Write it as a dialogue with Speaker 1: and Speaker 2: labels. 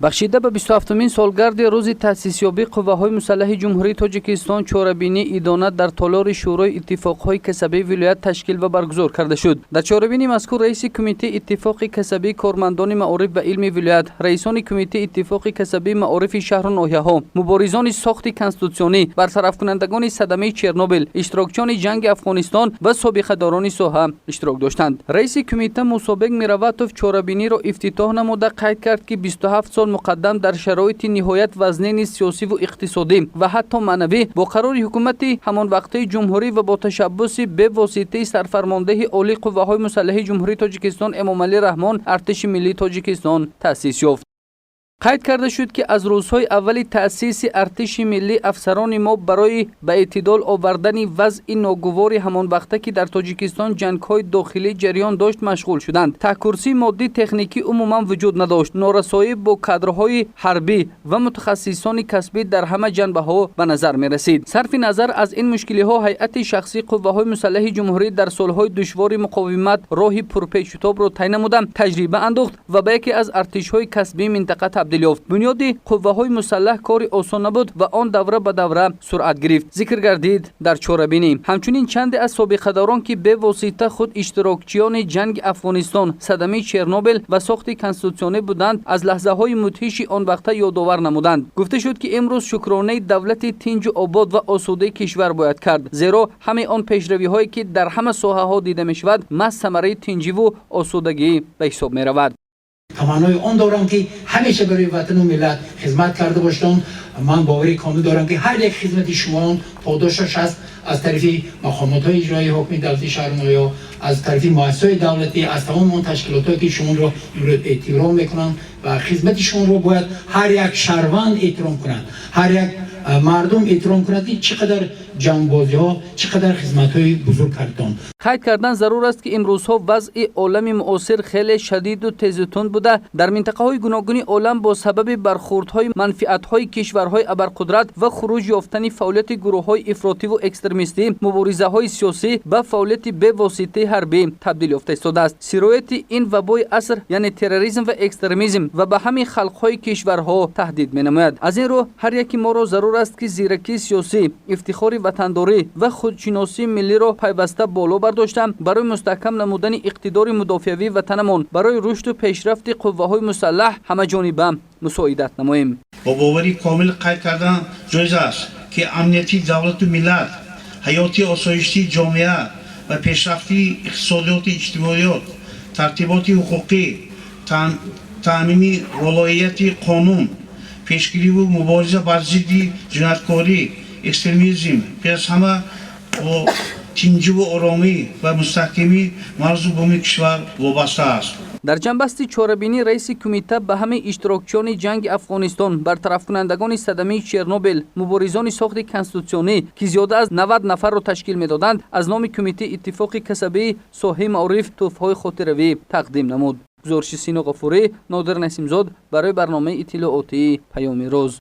Speaker 1: Бахшида ба 27-умин солгарди рӯзи таъсисёбии Қувваҳои мусаллаҳи Ҷумҳурии Тоҷикистон чорабинии идона дар толори Шӯрои иттифоқҳои касабии вилоят ташкил ва баргузор карда шуд. Дар чорабинии мазкур раиси Кумитаи иттифоқи касабии кормандони маориф ва илми вилоят, раисони Кумитаи иттифоқи касабии маорифи шаҳру ноҳияҳо, муборизони сохти конститутсионӣ, барқарафкунандагони садамаи Чернобил, иштирокчиёни ҷанги Афғонистон ва собиқадорони соҳа иштирок доштанд. Раиси кумита Мусобек Мираватов чорабиниро ифтитоҳ намуда, қайд кард, ки 27 сол муқаддам дар шароити ниҳоят вазнини сиёсиву иқтисодӣ ва ҳатто маънавӣ бо қарори ҳукумати ҳамонвақтаи ҷумҳурӣ ва бо ташаббуси бевоситаи Сарфармондеҳи Олии Қувваҳои мусаллаҳи Ҷумҳурии Тоҷикистон Эмомалӣ Раҳмон Артиши Миллии Тоҷикистон таъсис ёфт. Қайд карда шуд, ки аз рӯзҳои аввали таъсиси Артиши миллӣ афсарони мо барои ба эътидол овардани вазъи ногувори ҳамонвақта, ки дар Тоҷикистон ҷангҳои дохилӣ ҷараён дошт, машғул шуданд. Таҳкурсии моддӣ техникӣ умуман вуҷуд надошт. Норасоӣ бо кадрҳои ҳарбӣ ва мутахассисони касбӣ дар ҳама ҷанбаҳо ба назар мерасид. Сарфи назар аз ин мушкилиҳо, ҳайати шахсии Қувваҳои мусаллаҳи ҷумҳурӣ дар солҳои душвори муқовимат роҳи пурпечутобро тай намуда, таҷриба андӯхт ва ба яке аз артишҳои касбии минтақа табдил ёфт. Бунёди қувваҳои мусаллаҳ кори осон набуд ва он давра ба давра суръат гирифт, зикр гардид дар чорабинӣ. Ҳамчунин чанде аз собиқадорон, ки бевосита худ иштирокчиёни ҷанги Афғонистон, садамаи Чернобил ва сохти конститутсионӣ буданд, аз лаҳзаҳои мудҳиши он вақта ёдовар намуданд. Гуфта шуд, ки имрӯз шукронаи давлати тинҷу обод ва осудаи кишвар бояд кард, зеро ҳамаи он пешравиҳое, ки дар ҳама соҳаҳо дида мешавад, маҳз самараи тинҷиву осудагӣ ба ҳисоб меравад.
Speaker 2: Таманнои он дорам, ки ҳамеша барои ватану миллат хизмат карда бошед. Ман бовари комил дорам, ки ҳар як хизмати шумоон подошаш аст аз тарафи мақомотҳои иҷроии ҳокими давлати шаҳру ноҳия, аз тарафи муассисаҳои давлатӣ, аз тамоми он ташкилотҳое, ки шуморо имрӯз эҳтиром мекунанд. Ва хизмати шуморо бояд ҳар як шаҳрванд эҳтиром кунад, ҳар як мардум эҳтиром кунад, ки чӣ қадар ҷангбозиҳо, чӣ қадар хизматҳои бузург кардон.
Speaker 1: Қайд кардан зарур аст, ки имрӯзҳо вазъи олами муосир хеле шадиду тезу тунд буда, дар минтақаҳои гуногуни олам бо сабаби бархурдҳои манфиатҳои кишварҳои абарқудрат ва хуруҷ ёфтани фаъолияти гурӯҳҳои ифротиву экстремистӣ муборизаҳои сиёсӣ ба фаъолияти бевоситаи ҳарбӣ табдил ёфта истодааст. Сирояти ин вабои аср, яъне терроризм ва экстремизм, ва ба ҳамин халқҳои кишварҳо таҳдид менамояд. Аз ин рӯ ҳар яки моро зарур аст, ки зиракии сиёсӣ, ифтихори ватандорӣ ва худшиносии миллиро пайваста боло бардошта, барои мустаҳкам намудани иқтидори мудофиавии ватанамон, барои рушду пешрафти қувваҳои мусаллаҳ ҳамаҷониба мусоидат намоем.
Speaker 3: Бо боварии комил қайд кардан ҷоиз аст, ки амнияти давлату миллат, ҳаёти осоиштии ҷомеа ва пешрафти иқтисодиёту иҷтимоиёт, тартиботи ҳуқуқӣ, таъмини волоияти қонун, пешгириву мубориза бар зидди ҷинояткорӣ, экстремизм пеш аз ҳама бо тинҷиву оромӣ ва мустаҳкамии марзу буми кишвар вобаста аст.
Speaker 1: Дар ҷамъбасти чорабинӣ раиси кумита ба ҳамаи иштирокчиёни ҷанги Афғонистон, бартарафкунандагони садамаи Чернобил, муборизони сохти конститутсионӣ, ки зиёда аз 90 нафарро ташкил медоданд, аз номи Кумитаи иттифоқи касабии соҳаи маориф тӯҳфаҳои хотиравӣ тақдим намуд. Гузориши Сино Ғафурӣ, Нодир Насимзод барои барномаи иттилоотии «Паёми рӯз».